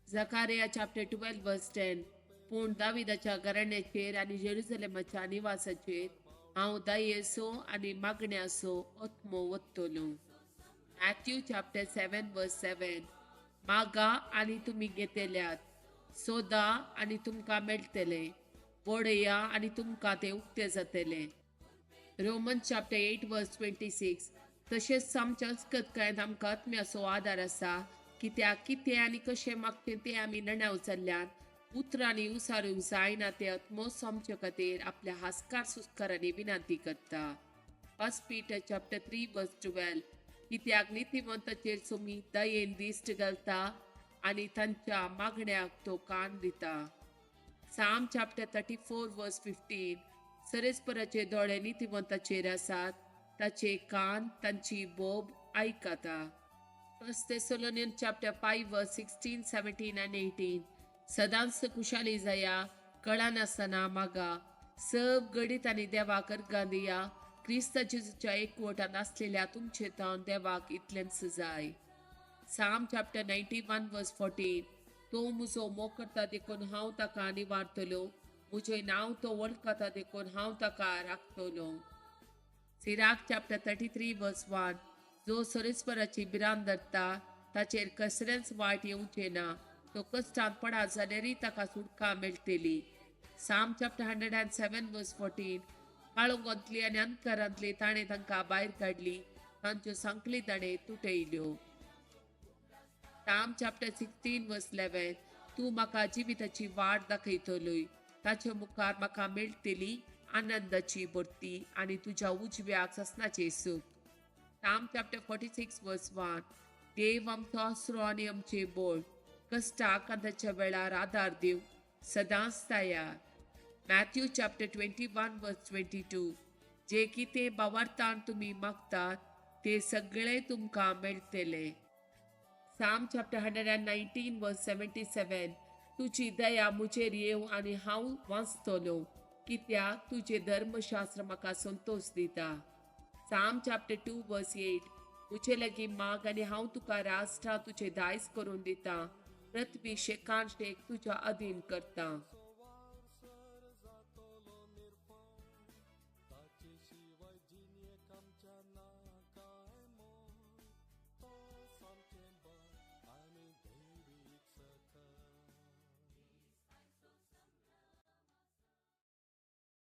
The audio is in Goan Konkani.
Zechariah chapter 12 verse 10. पूण दाविदाच्या घराण्याचेर आनी जेरुजलेमाच्या निवासाचेर हांव दयेचो आनी मागण्याचो आत्मो वत्तलो. Matthew chapter 7 verse 7. मागा आनी तुमी घेतल्यात, सोदा आनी तुमकां मेळटले, वडया आनी तुमकां ते उक्ते जातले. Roman chapter 8 verse 26. तशेंच आमच्या अस्कतकायेंत आमकां आत्म्याचो आदार आसा, कित्याक कितें आनी कशें मागचें तें आमी नणाव जाल्ल्यान उतरांनी उसारूंक जायना ते आत्मोच आमचे खातीर आपल्या हास्कार सुस्कारांनी विनंती करता. First Peter chapter 3 verse 12. कित्याक नितीवंताचेर सुमी दयेन दिश्ट घालता आनी तांच्या मागण्याक तो कान दिता. Psalm chapter 34 verse 15. सरेस्पराचे दोळे नितीवंताचेर आसात, ताचे कान तांची बोब आयकता. First Thessalonian chapter 5 verse 16, 17 and 18. सदांच खुशाली जाया, कळनासतना मागा, सब घडीत आनी देवाक अर्गां दिया, क्रिस्त जेजूच्या एकवटान आसलेल्या तुमचे तावन देवाक इतलेंच जाय. Psalm chapter 91 verse 14. तो म्हजो मोग करता देखून हांव ताका निवारतलो, म्हजें नांव तो वळखता देखून हांव ताका राखतलो. Sirach chapter 33 verse 1. जो सरेस्पराची भिरांत धरता ताचेर कसलेंच वायट येवचें ना, तो कश्टांत पडा जाल्यारय ताका सुटका मेळटली. Psalm chapter 107 verse 14. काळोखांतली आनी अंधकारांतली ताणें तांकां भायर काडली, तांच्यो सांखळी ताणें तुटयल्यो. Psalm chapter 16 verse 11. तूं म्हाका जिविताची वाट दाखयतलोय, ताचे मुखार म्हाका मेळटली आनंदाची भरती आनी तुज्या उजव्याक सासणाचें सूख. Psalm chapter 46 verse 1. देव आमचो आसरो आनी आमचें बळ, कश्टाक आनी वेळार आदार दिवंक सदांच तयार. Matthew chapter 21 verse 22. जे कितें भावार्थान तुमी मागतात ते सगळे तुमकां मेळटले. Psalm chapter 119 verse 77. तुजी दया म्हजेर येवं आनी हांव वांचतलो, कित्याक तुजें धर्मशास्त्र म्हाका संतोश दिता. Psalm chapter 2 verse 8. म्हजे लागीं माग आनी हांव तुका राष्ट्रां तुजें दायज करून दिता, पृथ्वी शेकान शेक तुज्या अधीन करता.